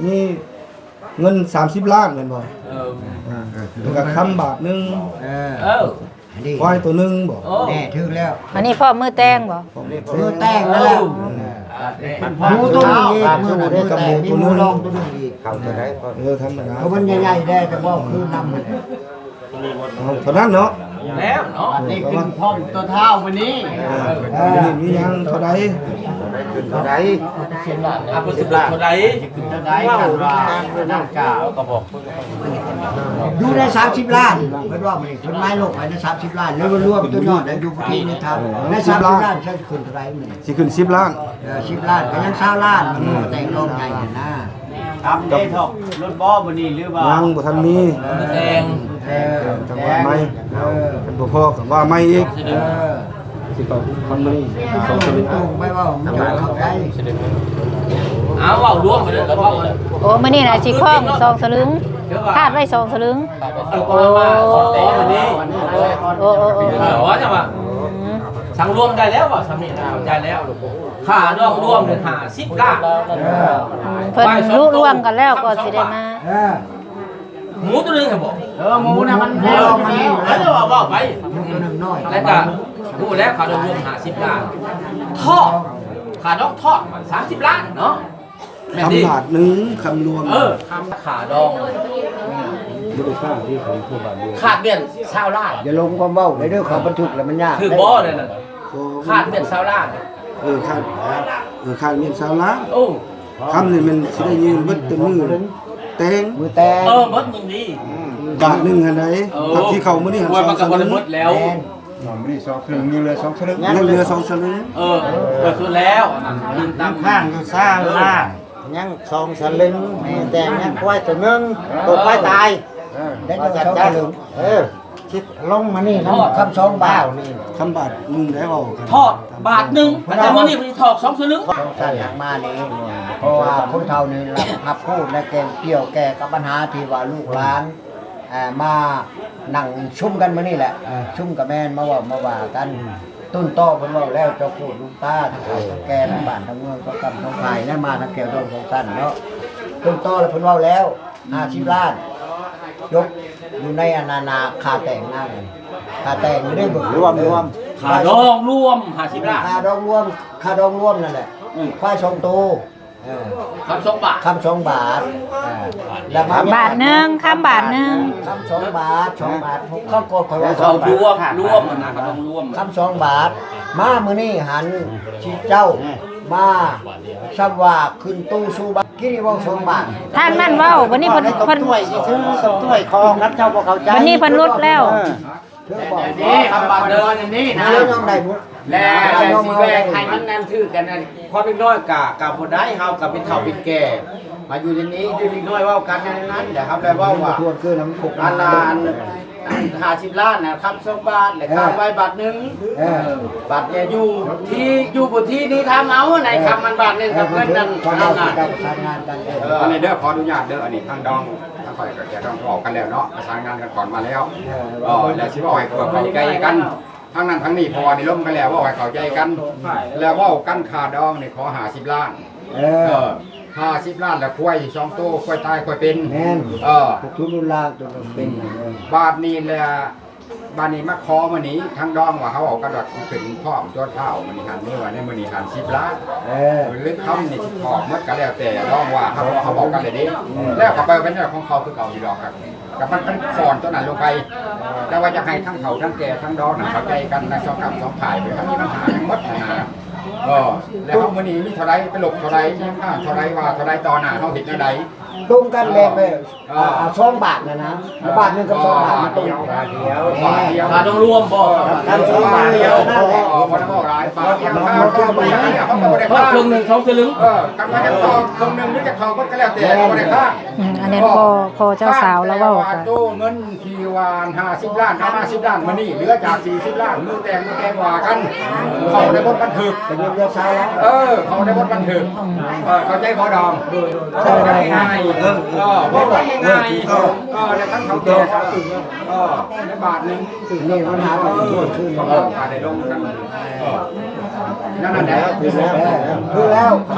ມີເງິນສາມສິບລ້ານແມ່ນບໍ່ ເອີ ອ່າ ແລ້ວກໍຄຳບາດໜຶ່ງ ເອີ ເອີ ຄວາຍໂຕໜຶ່ງບໍ່ ເອີ ແນ່ ຖືກແລ້ວ ອັນນີ້ພ້ອມມື້ແຕ່ງບໍ່ ພ້ອມມື້ແຕ່ງນັ້ນແຫຼະ ເອີ ໝູ່ໂຕໜຶ່ງອີກ ມື້ນັ້ນມີແຕ່ງ ມີໝູ່ລອງໂຕໜຶ່ງອີກ ເຂົ້າເທົ່າໃດ ເອີ ທຳມະດາ ເພາະມັນໃຫຍ່ໆແດ່ ແຕ່ເວົ້າຄືນຳ ເທົ່ານັ້ນເນາະ ແລ້ວເນາະ ນີ້ຂຶ້ນພ້ອມຕົວທ້າວມື້ນີ້ ເອີ ເອີ ມີຫຍັງເທົ່າໃດ ຂຶ້ນເທົ່າໃດ ອ່າ ເພິ່ນຊິເທົ່າໃດ ຂຶ້ນເທົ່າໃດ ເວົ້າກັນວ່ານັ້ນກະ ຢູ່ໃນສາມສິບລ້ານ ເພິ່ນວ່າມື້ນີ້ ເພິ່ນໝາຍລົງໄວ້ໃນສາມສິບລ້ານ ຫຼືວ່າລວມຕົວຍອດໃນຢູ່ປະເທດນີ້ ຖ້າໃນສາມສິບລ້ານ ຊິຂຶ້ນເທົ່າໃດມື້ນີ້ ຊິຂຶ້ນສິບລ້ານ ເອີ ສິບລ້ານ ກໍຍັງຊາວລ້ານ ມັນບໍ່ແຕ່ງລອງໃຫຍ່ຫັ້ນນະ ຕຳເດ້ ຖອກລົດບໍ່ມື້ນີ້ ຫຼືວ່າ ຍັງບໍ່ທັນມີ ເອີ ແຕ່ງ ເອີ ຈັ່ງວ່າໃໝ່ ເອີ ຄັນບໍ່ພໍກໍວ່າໃໝ່ອີກ ເອີ ຊິເຂົ້າຄຳມື້ນີ້ສອງສະລຶງ ໄປເວົ້າມັນຈະເຂົ້າໃຈ ເອົາເວົ້າລວມໄປເດີ ເວົ້າ ໂອ້ ມື້ນີ້ນະຊິຄ້ອງສອງສະລຶງ ຄາດໄວ້ສອງສະລຶງ ໂອ້ ໂອ້ ໂອ້ ໂອ້ ວ່າຈັ່ງວ່າ ອືມ ສັງລວມໄດ້ແລ້ວ ວ່າສ່ຳນີ້ນະ ໄດ້ແລ້ວ ຄ່າດອງລວມນີ້ຫ້າສິບລ້ານ ເອີ ເພິ່ນລຸລ່ວງກັນແລ້ວ ກໍຊິໄດ້ມາ ເອີ ໝູ່ໂຕໜຶ່ງຫັ້ນບໍ ເອີ ໝູ່ນະ ມັນແລ້ວ ເອີ ແລ້ວ ເອີ ວ່າໄປ ໝູ່ໂຕໜຶ່ງນ້ອຍ ແລ້ວກໍຮູ້ແລ້ວ ຄ່າດອງລວມຫ້າສິບລ້ານ ທອດ ຄ່າດອງທອດສາມສິບລ້ານເນາະ ແມ່ນຕິ ຄຳບາດໜຶ່ງ ຄຳລວມ ເອີ ຄຳ ຄ່າດອງ ມູນຄ່າທີ່ຂອງຜູ້ບາດເຈັບ ຄາດແມ່ນຊາວລ້ານ ຢ່າຫຼົງຄວາມເວົ້າເດີ ເຂົາບັນທຶກແລ້ວມັນຍາກ ຖືກບໍ່ນັ້ນນະ ຄາດແມ່ນຊາວລ້ານ ເອີ ຄາດ ເອີ ຄາດແມ່ນຊາວລ້ານ ໂອ້ ຄຳນີ້ແມ່ນຊິໄດ້ຢືມເບິດແຕ່ມື້ແຕ່ງ ມື້ແຕ່ງ ເອີ ເບິດມື້ນີ້ ບາດໜຶ່ງຫັ້ນໃດ ເອີ ພັກທີ່ເຂົ້າມື້ນີ້ຫັ້ນ ໂອ້ຍ ສອງສະລຶງ ເບິດແລ້ວ ແມ່ນ ມື້ນີ້ສອງສະລຶງ ຍັງເຫຼືອສອງສະລຶງ ຍັງເຫຼືອສອງສະລຶງ ເອີ ເບິດສຸດແລ້ວ ຍັງຄ້າງຢູ່ຊາວລ້ານ ຍັງສອງສະລຶງ ແຕ່ຍັງຄວາຍໂຕໜຶ່ງ ໂຕຄວາຍຕາຍ ເອີ ໄດ້ສອງສະລຶງ ເອີ ຊິລົງມານີ້ນຳ ຄຳສອງບາດນີ້ ຄຳບາດໜຶ່ງໄດ້ເວົ້າກັນ ທອດບາດໜຶ່ງ ແຕ່ມື້ນີ້ເພິ່ນຊິຖອກສອງສະລຶງ ສອງສະລຶງມານີ້ ເພາະວ່າຄົນເຖົ້ານີ້ຮັບຮູ້ ແລະ ແກ່ງກ່ຽວແກ່ກັບບັນຫາທີ່ວ່າລູກຫຼານ ອ່າ ມານັ່ງຊຸມກັນມື້ນີ້ແຫຼະ ຊຸມກໍແມ່ນມາເວົ້າມາວ່າກັນ ຕົ້ນຕໍເພິ່ນເວົ້າແລ້ວ ເຈົ້າໂຄດ ລຸງຕາ ທັງເຖົ້າທັງແກ່ ທັງບ້ານທັງເມືອງ ສອງກຳສອງຝ່າຍ ແລະ ມາທັງແກ້ວດອງຂອງທ່ານເນາະ ຕົ້ນຕໍແລ້ວເພິ່ນເວົ້າແລ້ວ ຫ້າສິບລ້ານ ຈົບຢູ່ໃນອັນນັ້ນນະ ຄ່າແຕ່ງງານ ຄ່າແຕ່ງຢູ່ໃນເບິ່ງ ລວມ ລວມ ເອີ ຄ່າດອງລວມຫ້າສິບລ້ານ ຄ່າດອງລວມ ຄ່າດອງລວມນັ້ນແຫຼະ ອືມ ຄວາຍສອງໂຕ ເອີ ຄຳສອງບາດ ຄຳສອງບາດ ເອີ ແລ້ວມາ ບາດໜຶ່ງ ຄຳບາດໜຶ່ງ ຄຳສອງບາດ ສອງບາດ ເຂົາກໍຄ່ອຍວ່າ ເຂົາລວມ ລວມນະ ເຂົາຕ້ອງລວມ ຄຳສອງບາດ ມາມື້ນີ້ຫັ້ນ ຊິເຈົ້າມາ ສ່ຳວ່າຂຶ້ນຕູ້ສູ່ບາດ ກີ້ນີ້ເວົ້າສອງບາດ ທາງນັ້ນເວົ້າ ບັດນີ້ເພິ່ນ ເພິ່ນ ຖ້ວຍຊື່ໆ ຖ້ວຍຂອງ ຄັນເຈົ້າບໍ່ເຂົ້າໃຈ ບັດນີ້ເພິ່ນຫຼຸດແລ້ວ ເອີ ຄືບອກ ນີ້ຄຳບາດເດີນີ້ນະ ເຊື່ອຍອມໄດ້ໝົດ ແລະ ແລະ ຊິແບ່ງໃຫ້ມັນນັ້ນຖືກກັນນັ້ນ ຄວາມເດັກນ້ອຍກະ ກະບໍ່ໄດ້ ເຮົາກະເປັນເຖົ້າເປັນແກ່ ມາຢູ່ໃນນີ້ ຢູ່ເດັກນ້ອຍເວົ້າກັນນັ້ນ ແລະ ເຮົາໄດ້ເວົ້າວ່າ ອັນນັ້ນ ຫ້າສິບລ້ານນະ ຄຳສອງບາດ ແລະ ເອີ ຄຳໄວ້ບາດໜຶ່ງ ເອີ ບາດແຕ່ຢູ່ທີ່ ຢູ່ພື້ນທີ່ນີ້ຖາມເອົາ ໃນ ເອີ ຄຳມັນບາດໜຶ່ງ ເອີ ກັບເງິນນັ້ນ ເອີ ເອົາງານ ປະສານງານກັນເອງ ເອີ ອັນນີ້ເດີ ຂໍອະນຸຍາດເດີ ອັນນີ້ທາງດອງ ທາງຂ້ອຍກັບແຈດອງເວົ້າກັນແລ້ວເນາະ ປະສານງານກັນກ່ອນມາແລ້ວ ເອີ ເອີ ແລ້ວຊິເວົ້າໃຫ້ເຂົ້າໃຈກັນ ທາງນັ້ນທາງນີ້ ເພາະວ່າໄດ້ລົມກັນແລ້ວ ເວົ້າໃຫ້ເຂົ້າໃຈກັນ ແລ້ວເວົ້າກັນຄ່າດອງນີ້ ຂໍຫ້າສິບລ້ານ ເອີ ເອີ ຫ້າສິບລ້ານ ແລ້ວຄວາຍສອງໂຕ ຄວາຍຕາຍຄວາຍເປັນ ແມ່ນ ເອີ ພວກທຸລຸນລາງຕົວເປັນ ເອີ ບາດນີ້ແຫຼະ ບາດນີ້ມາຂໍມື້ນີ້ ທາງດອງວ່າເຮົາເອົາກັນວ່າຂຶ້ນພ້ອມຕົວທ້າວມື້ນີ້ຫັ້ນ ມື້ວ່າໃນມື້ນີ້ຫັ້ນສິບລ້ານ ເອີ ຫຼືຄຳນີ້ຊິຂອບໝົດກໍແລ້ວແຕ່ ດອງວ່າເຮົາ ເຮົາເວົ້າກັນແລ້ວເດ້ ເອີ ແລ້ວກໍໄປເປັນເລື່ອງຂອງເຂົາຄືເກົ່າຢູ່ດອກ ກໍມັນ ມັນຜ່ອນຕົວນັ້ນລົງໄປ ແຕ່ວ່າຢາກໃຫ້ທັງເຖົ້າທັງແກ່ທັງດອງນັ້ນເຂົ້າໃຈກັນ ທັງສອງກຳສອງຝ່າຍ ບໍ່ໃຫ້ມີບັນຫາຫຍັງໝົດຫັ້ນນະ ເອີ ແລ້ວເຮົາມື້ນີ້ມີເທົ່າໃດໄປລົບເທົ່າໃດ ຍັງຄ້າງເທົ່າໃດ ວ່າເທົ່າໃດ ຕໍ່ໜ້າເຮົາເຮັດແນວໃດ ຕົງກັນແບບ ເອີ ເອີ ອ່າ ສອງບາດນະນະ ບາດໜຶ່ງກັບສອງບາດມັນຕົງ ບາດດຽວ ບາດດຽວ ບາດດຽວ ລວມບໍ່ ເອີ ບາດດຽວ ບໍ່ໄດ້ເວົ້າຫຼາຍ ບາດດຽວ ເຮົາກໍບໍ່ໄດ້ ເຄິ່ງໜຶ່ງ ສອງສະລຶງ ເອີ ກັນວ່າຈະຕໍ່ເຄິ່ງໜຶ່ງ ຫຼືຈະຕໍ່ໝົດກໍແລ້ວແຕ່ ບໍ່ໄດ້ຄ້າງ ອືມ ອັນນັ້ນພໍ່ ພໍ່ເຈົ້າສາວລາວເວົ້າ ແຕ່ວ່າໂຕເງິນທີ່ວ່າຫ້າສິບລ້ານ ເອົາມາສິບລ້ານມື້ນີ້ ເຫຼືອຈາກສີ່ສິບລ້ານ ມື້ແຕ່ງ ມື້ແຕ່ງວ່າກັນ ເຂົ້າໃນບົດບັນທຶກ ເອີ ເຂົ້າໃນບົດບັນທຶກ ເອີ ເຂົ້າໃຈບໍ່ດອງ? ເອີ ເວົ້າງ່າຍ ເອີ ເວົ້າງ່າຍ ເອີ ແລ້ວຄັນເຂົາແກ່ ເອີ ໃນບາດໜຶ່ງ ຄືມີບັນຫາກັນ ເອີ ກໍໄດ້ລົງກັນ ເອີ ນັ້ນແຫຼະ ຖືກແລ້ວ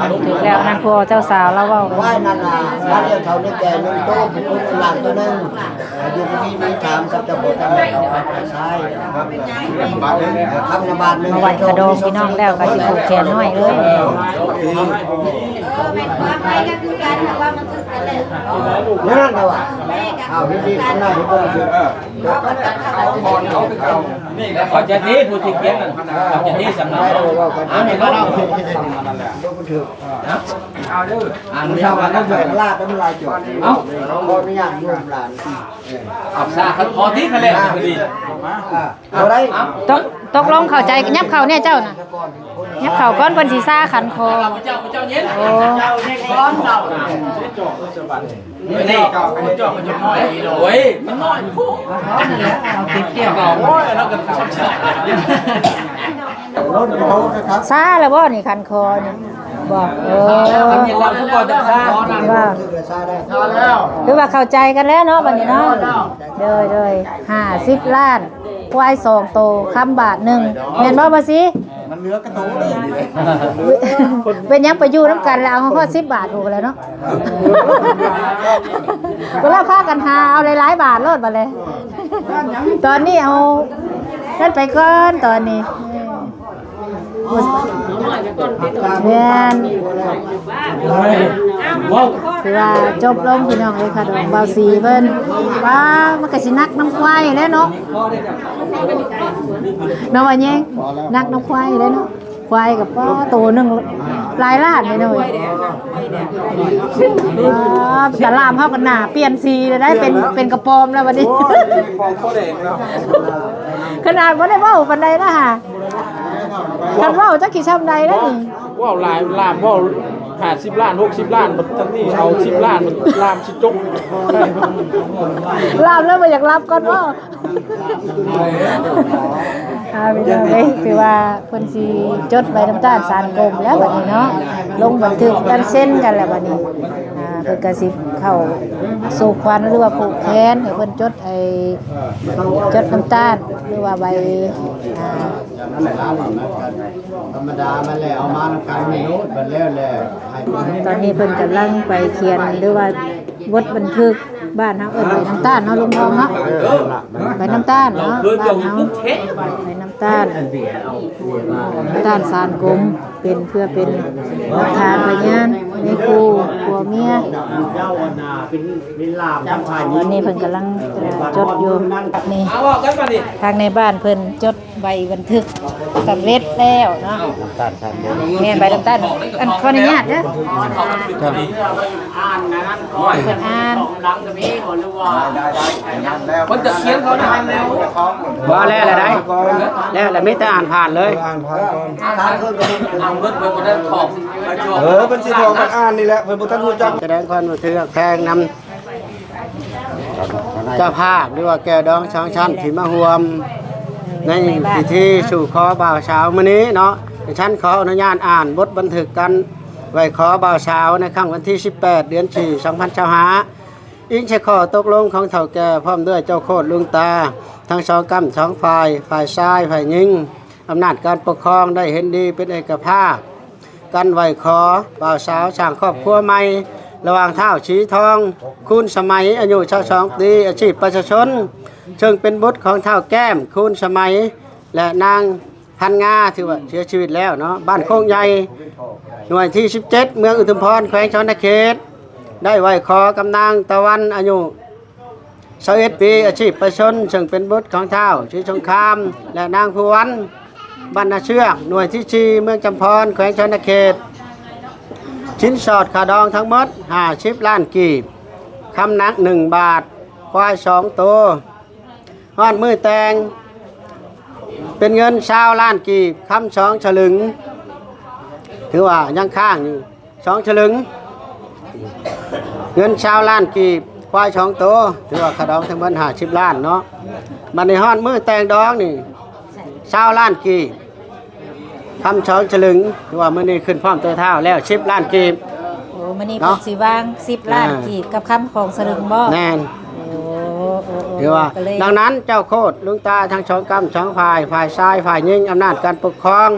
ຖືກແລ້ວ ນັ້ນພວກເຈົ້າສາວລາວເວົ້າ ໄວ້ນັ້ນນະ ບາດດຽວເຖົ້ານີ້ແກ່ໜຶ່ງໂຕ ຜູ້ຄົນຫຼານໂຕໜຶ່ງ ຢູ່ທີ່ນີ້ຖາມກັບເຈົ້າບໍ່ທັນໄດ້ເອົາໄປໃຊ້ ບາດໜຶ່ງ ຄຳນະບາດໜຶ່ງ ມາໄຫວ້ຂະດອງພີ່ນ້ອງແລ້ວກໍຊິຜູກແຂນນ້ອຍເລີຍ ເອີ ແນວນັ້ນລະວ່າ ອ້າວ ດີໆ ຄຳນະ ເອີ ເຂົ້າໃຈຕິ ຜູ້ທີ່ຂຽນນັ້ນ ເຂົ້າໃຈຕິ ສຳລັບ ເອົາ ເອົາເດີ ອ່ານ ເອົາ ຂໍອະນຸຍາດໂຍມຫຼານ ເອົາ ຂໍອະນຸຍາດໂຍມຫຼານ ເອີ ເອົາ ສາ ຂໍຕິ ຄັນແລ້ວ ອ່າ ບໍ່ໄດ້ ຕົກ ຕົກລົງເຂົ້າໃຈ ຍັບເຂົ້າແດ່ເຈົ້ານະ ຍັບເຂົ້າກ່ອນ ເພິ່ນຊິສາຂັນຄໍ ໂອ້ ນີ້ ໂອ້ຍ ມັນນ້ອຍໂພດ ເອົາຕິດແກ້ວ ໂອ້ຍ ແລ້ວກໍຊ້ຳຊາ ຊາແລ້ວບໍ່ນີ້ ຂັນຄໍນີ້ ບໍ່ ເອີ ວ່າ ຄືວ່າເຂົ້າໃຈກັນແລ້ວເນາະ ບັດນີ້ເນາະ ໂດຍ ໂດຍ ຫ້າສິບລ້ານ ຄວາຍສອງໂຕ ຄຳບາດໜຶ່ງ ແມ່ນບໍ່ ບໍ່ຊິ? ມັນເຫຼືອກະໂຕເລີຍ ເປັນຫຍັງໄປຢູ່ນຳກັນແລ້ວ ເອົາຮອດສິບບາດພຸ້ນແຫຼະເນາະ ເວລາພາກັນຫາເອົາຫຼາຍໆບາດໂລດບັດແລະ ຕອນນີ້ເອົານັ້ນໄປກ່ອນຕອນນີ້ ແມ່ນ ຖືວ່າຈົບລົງພີ່ນ້ອງເອີຍ ຂະດອງບ່າວສີເພິ່ນ ວ້າ ມັນກະຊິໜັກນຳຄວາຍແຫຼະເນາະ ເນາະ ວ່າແຍງ ໜັກນຳຄວາຍແຫຼະເນາະ ຄວາຍກະ ປ້າ ໂຕໜຶ່ງຫຼາຍລ້ານເລີຍເນາະ ວ້າ ຕະຫຼາມເຮົາກະໜ້າປ່ຽນສີແລ້ວໄດ໋ ເປັນ ເປັນກະປອມແລ້ວບັດນີ້ ໂອ້ຍ ປອມໂຄດແດງແລ້ວ ຂະໜາດບໍ່ໄດ້ເວົ້າປານໃດນະຫາ ຄັນເວົ້າຈັກຊິຊ່ຳໃດແລ້ວນີ້ ເວົ້າຫຼາຍ ລາມເວົ້າຫ້າສິບລ້ານ ຫົກສິບລ້ານ ບັດທາງນີ້ເອົາສິບລ້ານ ລາມຊິຈົບ ລາມແລ້ວບໍ່ຢາກຫຼັບກ່ອນເວົ້າ ອ່າ ພີ່ນ້ອງເອີຍ ຖືວ່າເພິ່ນຊິຈົດໃບນຳຕານສານກົມແລ້ວບັດນີ້ເນາະ ລົງບັນທຶກກັນເຊັນກັນແລ້ວບັດນີ້ ອ່າ ເພິ່ນກະຊິເຂົ້າສູ່ຂວັນ ຫຼືວ່າຜູກແຂນ ໃຫ້ເພິ່ນຈົດ ໄອ້ ຈົດນຳຕານ ຫຼືວ່າໃບ ອ່າ ທຳມະດາມັນແຫຼະ ເອົາມານຳກັນໂລດ ບັດແລ້ວແຫຼະ ຕອນນີ້ເພິ່ນກຳລັງໄປຂຽນ ຫຼືວ່າບົດບັນທຶກ ບ້ານເຮົາເອີ້ນໃບນຳຕານເນາະ ລຸງທອງເນາະ ໃບນຳຕານເນາະ ບ້ານເຮົາ ໃບນຳຕານ ນຳຕານສານກົມ ເປັນ ເພື່ອເປັນຫຼັກຖານພະຍານໃນຄູ່ຜົວເມຍ ຕອນນີ້ເພິ່ນກຳລັງ ເອີ ຈົດຢູ່ ນີ້ ທາງໃນບ້ານເພິ່ນຈົດໃບບັນທຶກສຳເລັດແລ້ວເນາະ ແມ່ນໃບນຳຕານ ອັນ ຂໍອະນຸຍາດເດີ ອ່ານ ເພິ່ນອ່ານ ມັນຈະຂຽນເຂົານະ ວ່າແລ້ວແຫຼະໄດ໋ ແລ້ວແຫຼະ ມີແຕ່ອ່ານຜ່ານເລີຍ ອ່ານຜ່ານກ່ອນ ອ່ານເບິດ ເພິ່ນບໍ່ໄດ້ຖອກ ເອີ ເພິ່ນຊິຖອກ ມັນອ່ານນີ້ແຫຼະ ເພິ່ນບໍ່ທັນຮູ້ຈັກ ສະແດງຄວາມເຊື່ອແຂງນຳ ເຈົ້າພາບ ຫຼືວ່າແກ້ວດອງສອງຊັ້ນ ທີ່ມາຮ່ວມໃນພິທີສູ່ຂໍບ່າວສາວມື້ນີ້ເນາະ. ຊັ້ນຂໍອະນຸຍາດອ່ານບົດບັນທຶກການໄຫວ້ຂໍບ່າວສາວໃນຄັ້ງວັນທີສິບແປດ ເດືອນສີ່ ສອງພັນຊາວຫ້າ ອີງໃສ່ຂໍ້ຕົກລົງຂອງເຖົ້າແກ່ ພ້ອມດ້ວຍເຈົ້າໂຄດລຸງຕາ ທັງສອງກ້ຳສອງຝ່າຍ, ຝ່າຍຊາຍ, ຝ່າຍຍິງ, ອຳນາດການປົກຄອງໄດ້ເຫັນດີເປັນເອກະພາບ ກັນໄຫວ້ຂໍບ່າວສາວສ້າງຄອບຄົວໃໝ່ ລະຫວ່າງທ້າວສີທອງ ຄູນສະໄໝ ອາຍຸຊາວສອງປີ ອາຊີບປະຊາຊົນ ເຊິ່ງເປັນບຸດຂອງທ້າວແກ້ມ ຄູນສະໄໝ ແລະ ນາງພັນງາ ຖືວ່າເສຍຊີວິດແລ້ວເນາະ, ບ້ານໂຄກໃຫຍ່ ໜ່ວຍທີສິບເຈັດ ເມືອງອຸທຸມພອນ ແຂວງສະຫວັນນະເຂດ ໄດ້ໄຫວ້ຂໍກັບນາງຕາວັນ ອາຍຸ ຊາວເອັດປີ ອາຊີບປະຊາຊົນ ເຊິ່ງເປັນບຸດຂອງທ້າວສີສົງຄາມ ແລະ ນາງພູວັນ ບ້ານນາເຊືອກ ໜ່ວຍທີສີ່ ເມືອງຈຳພອນ ແຂວງສະຫວັນນະເຂດ. ສິນສອດຄ່າດອງທັງໝົດຫ້າສິບລ້ານກີບ, ຄຳໜັກໜຶ່ງບາດ, ຄວາຍສອງໂຕ. ຮອດມື້ແຕ່ງ ເປັນເງິນຊາວລ້ານກີບ, ຄຳສອງສະລຶງ, ຖືວ່າຍັງຄ້າງຢູ່ ສອງສະລຶງ, ເງິນຊາວລ້ານກີບ, ຄວາຍສອງໂຕ, ຖືວ່າຄ່າດອງທັງໝົດຫ້າສິບລ້ານເນາະ. ບັດນີ້ຮອດມື້ແຕ່ງດອງນີ້ ຊາວລ້ານກີບ, ຄຳສອງສະລຶງ, ຖືວ່າມື້ນີ້ຂຶ້ນພ້ອມໂຕທ້າວແລ້ວສິບລ້ານກີບ. ໂອ້ ມື້ນີ້ເນາະ ເພິ່ນຊິວາງສິບລ້ານ ອ່າ ກີບກັບຄຳສອງສະລຶງບໍ? ແມ່ນ. ໂອ້ ໂອ້ ໂອ້ ຖືວ່າ ກໍເລີຍ ດັ່ງນັ້ນເຈົ້າໂຄດລຸງຕາທັງສອງກ້ຳສອງຝ່າຍ, ຝ່າຍຊາຍ, ຝ່າຍຍິງ, ອຳນາດການປົກຄອງ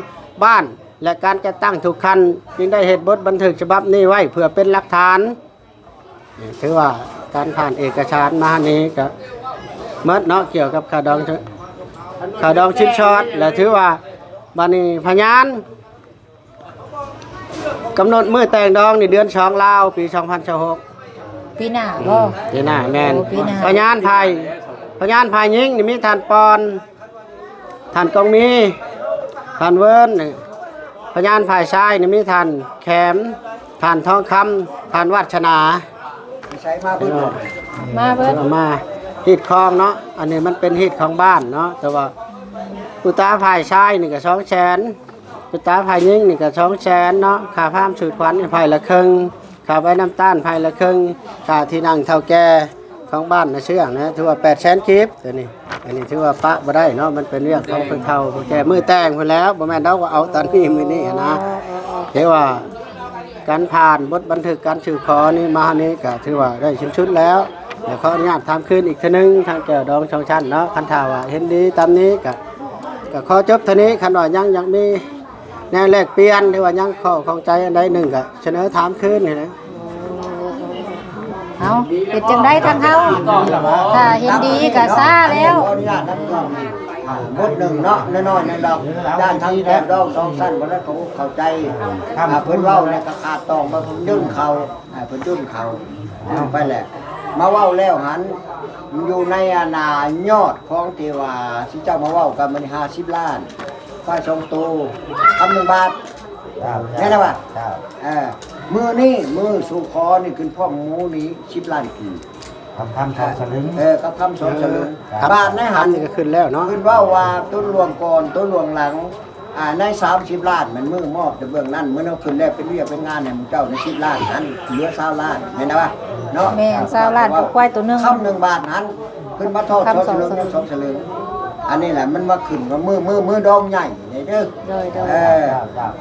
ບ້ານ ແລະ ການຈັດຕັ້ງທຸກຂັ້ນ ຈຶ່ງໄດ້ເຮັດບົດບັນທຶກສະບັບນີ້ໄວ້ເພື່ອເປັນຫຼັກຖານ. ຖືວ່າການຜ່ານເອກະສານມານີ້ກະໝົດເນາະ ກ່ຽວກັບຄ່າດອງ ຄ່າດອງສິນສອດ ແລະ ຖືວ່າບັດນີ້ພະຍານກຳນົດມື້ແຕ່ງດອງນີ້ເດືອນສອງລາວ ປີສອງພັນຊາວຫົກ. ປີໜ້າບໍ? ອືມ ປີໜ້າແມ່ນ. ໂອ້ ປີໜ້າ. ພະຍານຝ່າຍ ພະຍານຝ່າຍຍິງນີ້ມີທ່ານປອນ ທ່ານກອງມີ, ທ່ານເວີນ, ພະຍານຝ່າຍຊາຍນີ້ມີທ່ານແຂມ, ທ່ານທອງຄຳ, ທ່ານວາດສະໜາ. ມາເບິດ ມາເບິດ ມາຮີດຄອງເນາະ. ອັນນີ້ມັນເປັນຮີດຂອງບ້ານເນາະ, ແຕ່ວ່າປູຕາຝ່າຍຊາຍນີ້ກໍສອງແສນ, ປູຕາຝ່າຍຍິງນີ້ກໍສອງແສນເນາະ, ຄ່າພາມສູດຂວັນນີ້ຝ່າຍລະເຄິ່ງ. ຄ່າໃບນ້ຳຕານໄຜ່ລະເຄິ່ງ, ຄ່າທີ່ນັ່ງເຖົ້າແກ່ຂອງບ້ານນາເຊື່ອງນະ ຖືວ່າແປດແສນກີບ ຕົວນີ້. ອັນນີ້ຖືວ່າປະບໍ່ໄດ້ເນາະ, ມັນເປັນວຽກຂອງຜູ້ເຖົ້າຜູ້ແກ່ ມື້ແຕ່ງພຸ້ນແລ້ວ, ບໍ່ແມ່ນເຮົາກໍເອົາຕອນນີ້ມື້ນີ້ຫັ້ນນະ. ຖືວ່າການຜ່ານບົດບັນທຶກການສູ່ຂໍນີ້ມານີ້ ກໍຖືວ່າໄດ້ສິ້ນສຸດແລ້ວ. ແລ້ວຂໍອະນຸຍາດຖາມຄືນອີກເທື່ອໜຶ່ງ ທາງແກ້ວດອງສອງຊັ້ນເນາະ, ຄັນຖ້າວ່າເຫັນດີຕາມນີ້ ກໍ ກໍຂໍຈົບເທົ່ານີ້. ຄັນວ່າຍັງຢາກມີ ແນວແລກປ່ຽນ ຫຼືວ່າຍັງຂໍ້ຂ້ອງໃຈອັນໃດໜຶ່ງ ກໍສະເໜີຖາມຄືນນີ້ນະ. ເອົາ ເປັນຈັ່ງໃດທາງເຮົາ? ຖ້າເຫັນດີກໍຊາແລ້ວ. ຂໍອະນຸຍາດນຳ ບົດໜຶ່ງເນາະ, ນ້ອຍໆ ນັ້ນດອກ. ຢ້ານທາງແກ້ວດອງສອງຊັ້ນບໍ່ໄດ້ເຂົ້າອົກເຂົ້າໃຈ. ຖ້າເພິ່ນເວົ້ານີ້ກໍຂາດຕອງ ເພິ່ນຍື່ນເຂົ້າ ອ່າ ເພິ່ນຍື່ນເຂົ້າໄປແຫຼະ. ມາເວົ້າແລ້ວຫັ້ນ ຢູ່ໃນອັນນ່າຍອດຂອງທີ່ວ່າຊິເຈົ້າມາເວົ້າກັນມື້ນີ້ ຫ້າສິບລ້ານ ຄວາຍສອງໂຕ ຄຳໜຶ່ງບາດ. ແມ່ນແລ້ວວ່າ ເອີ ມື້ນີ້ ມື້ສູ່ຂໍນີ້ ຂຶ້ນພ້ອມໝູນີ້ ສິບລ້ານກີບ. ຄຳ ຄຳສອງສະລຶງ. ເອີ ຄຳ ຄຳສອງສະລຶງ. ບາດໃນຫັ້ນນີ້ກໍຂຶ້ນແລ້ວເນາະ, ເພິ່ນເວົ້າວ່າຕົ້ນຫຼວງກ່ອນ ຕົ້ນຫຼວງຫຼັງ. ອ່າ ໃນສາມສິບລ້ານ ແມ່ນມື້ມອບແຕ່ເບື້ອງນັ້ນ, ມື້ເຮົາຂຶ້ນແລ້ວເປັນວຽກເປັນງານໃຫ້ໝູ່ເຈົ້າໃນສິບລ້ານຫັ້ນ ເຫຼືອຊາວລ້ານ ແມ່ນບໍ່ເນາະ? ແມ່ນ ຊາວລ້ານກັບຄວາຍໂຕໜຶ່ງ. ຄຳໜຶ່ງບາດຫັ້ນ ຂຶ້ນມາທອດສອງສະເຫຼີງ ສອງສະເຫຼີງ. ອັນນີ້ແຫຼະ ມັນມາຂຶ້ນກັບມື້ ມື້ ມື້ດອງໃຫຍ່ນີ້ເດີ. ໂດຍ ໂດຍ. ເອີ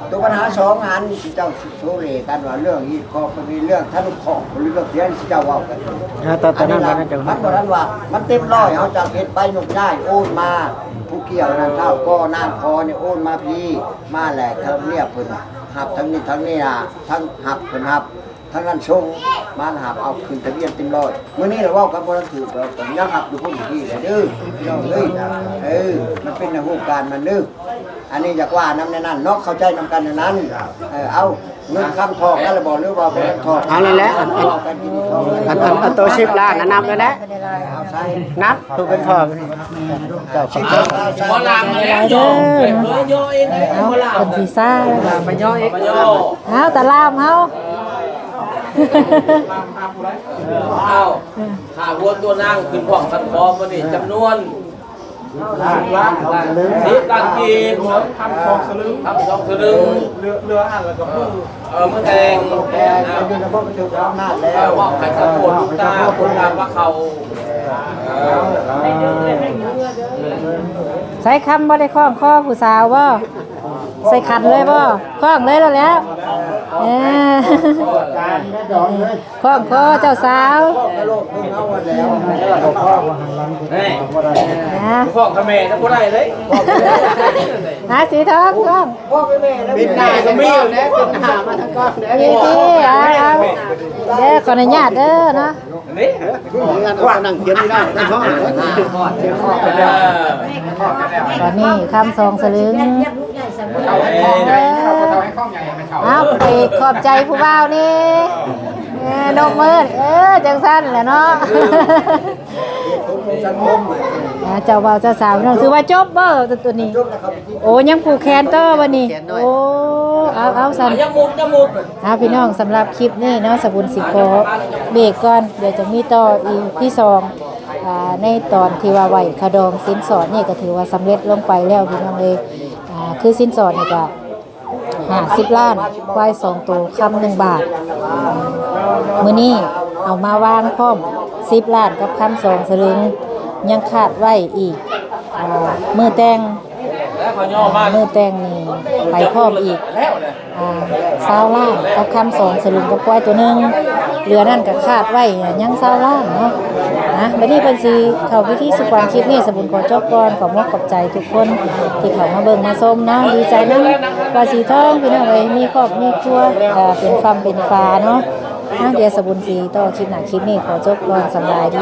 ໂຕບັນຫາສອງອັນ ທີ່ເຈົ້າໂຊເລກັນວ່າເລື່ອງຮີດຄອງ ເລື່ອງທະນຸເຄາະ ຫຼືເລື່ອງຫຍັງ ທີ່ເຈົ້າເວົ້າກັນ. ເອີ ຕອນ ຕອນນັ້ນ ອັນນີ້ລະ ມັນບໍ່ທັນວ່າ ມັນເຕັມຮ້ອຍ ເຮົາຈະເຮັດໃບຍົກຍ້າຍໂອນມາ. ຜູ້ກ່ຽວນັ້ນ ທ້າວກໍນາງຂໍນີ້ໂອນມາພີ້ ມາແລ້ວ ທາງເມຍເພິ່ນຮັບ ທາງນີ້ ທາງນີ້ ອາ ທັງຮັບ ເພິ່ນຮັບ ທາງນັ້ນສົ່ງມາ ຮັບເອົາຂຶ້ນທະບຽນເຕັມຮ້ອຍ. ມື້ນີ້ລະເວົ້າກັນບໍ່ທັນຖືກດອກ ຍັງຮັບຢູ່ພຸ້ນອີກແຫຼະເດີ ພີ່ນ້ອງເອີຍ. ເອີ ມັນເປັນໃນຮູບການມັນເດີ. ອັນນີ້ຢາກວ່ານຳໃນນັ້ນເນາະ ເຂົ້າໃຈນຳກັນໃນນັ້ນ. ເອີ ເອົາ ເງິນຄຳທອງນັ້ນລະບໍ່ ຫຼືວ່າບໍ່ທັນທອງ? ເອົານັ້ນແຫຼະ ອັນ ອັນ ເວົ້າກັນກິນທອງ ອັນ ອັນ ອັນໂຕສິບລ້ານນັ້ນນຳແລ້ວແຫຼະ. ເອົາໃສ່ ນັບ ຜູ້ເປັນພໍ່ ເຈົ້າຂອງເຈົ້າ. ບໍ່ລາມມາແລ້ວ ເດີ ເອົາ ເພິ່ນຊິຊາແລ້ວ ມາຍໍເອງ. ເອົາ ຕາລາມເຮົາ ເອົາ ຂ້າຫົວຕົວນາງຂຶ້ນພ້ອມກັນ ຂໍມື້ນີ້ຈຳນວນ ລ້ານ ສິບລ້ານກີບ ຄຳສອງສະລຶງ ຄຳສອງສະລຶງ ເຫຼືອ ເຫຼືອຫັ້ນແລ້ວກໍມື້ ເອີ ມື້ແຕ່ງ ແຕ່ງ ຢູ່ໃນພວກຖືກອຳນາດແລ້ວ ເອີ ມອບໃຫ້ເຈົ້າໂຄດ ເອີ ຕາ ໂຄດຕາວ່າເຂົາ ເອີ ໃສ່ຄຳບໍ່ໄດ້ຄ້ອງຄໍຜູ້ສາວບໍ່? ໃສ່ຂັນເລີຍບໍ່? ຄ້ອງເລີຍແລ້ວແຫຼະ ເອີ ຄ້ອງຄໍເຈົ້າສາວ ນະ ຄ້ອງກັບແມ່ນະບໍ່ໄດ້ເລີຍ ຫາສີທອງ ຄ້ອງ ເປັນໜ້າກັບແມ່ນະ ເປັນໜ້າມາທາງກ້ອງເດີ ນີ້ ເອົາ ເດີ ຂໍອະນຸຍາດເດີເນາະ ນີ້ ເຮືອນເອົາໜັງຂຽນນີ້ເນາະ ເອີ ຕອນນີ້ຄຳສອງສະລຶງ ເອີ ເອົາ ໄປຂອບໃຈຜູ້ບ່າວນີ້ ເອີ ນົບມື ເອີ ຈັ່ງຊັ້ນແຫຼະເນາະ ອ່າ ເຈົ້າບ່າວເຈົ້າສາວພີ່ນ້ອງ ຖືວ່າຈົບບໍ່ຕົວນີ້? ໂອ້ ຍັງຜູກແຂນຕໍ່ບັດນີ້ ໂອ້ ເອົາ ເອົາຊັ້ນ ອ່າ ພີ່ນ້ອງ ສຳລັບຄລິບນີ້ເນາະ ສະບຸນຊິຂໍເບຣກກ່ອນ ດຽວຈະມີຕໍ່ ອີພີ ສອງ ອ່າ ໃນຕອນທີ່ວ່າໄຫວ້ຄ່າດອງສິນສອດນີ້ ກໍຖືວ່າສຳເລັດລົງໄປແລ້ວພີ່ນ້ອງເອີຍ ອ່າ ຄືສິນສອດນີ້ກໍຫ້າສິບລ້ານ ຄວາຍສອງໂຕ ຄຳໜຶ່ງບາດ ມື້ນີ້ເອົາມາວາງພ້ອມສິບລ້ານກັບຄຳສອງສະລຶງ ຍັງຂາດໄວ້ອີກ ອ່າ ມື້ແຕ່ງ ມື້ແຕ່ງນີ້ໄປພ້ອມອີກ ອ່າ ຊາວລ້ານກັບຄຳສອງສະລຶງກັບຄວາຍໂຕໜຶ່ງ ເຫຼືອນັ້ນກໍຂາດໄວ້ຍັງຊາວລ້ານເນາະ ນະ ບັດນີ້ເພິ່ນຊິເຂົ້າພິທີສູ່ຂວັນ ຄລິບນີ້ສະບຸນຂໍຈົບກ່ອນ ຂອບອົກຂອບໃຈທຸກຄົນທີ່ເຂົ້າມາເບິ່ງມາຊົມເນາະ ດີໃຈນຳປ້າສີທອງພີ່ນ້ອງເອີຍ ມີຄອບມີຄົວ ເປັນຝັ່ງເປັນຝາເນາະ ນະ ດຽວສະບຸນຊິຕໍ່ຄລິບໜ້າ ຄລິບນີ້ຂໍຈົບກ່ອນ ສະບາຍດີ.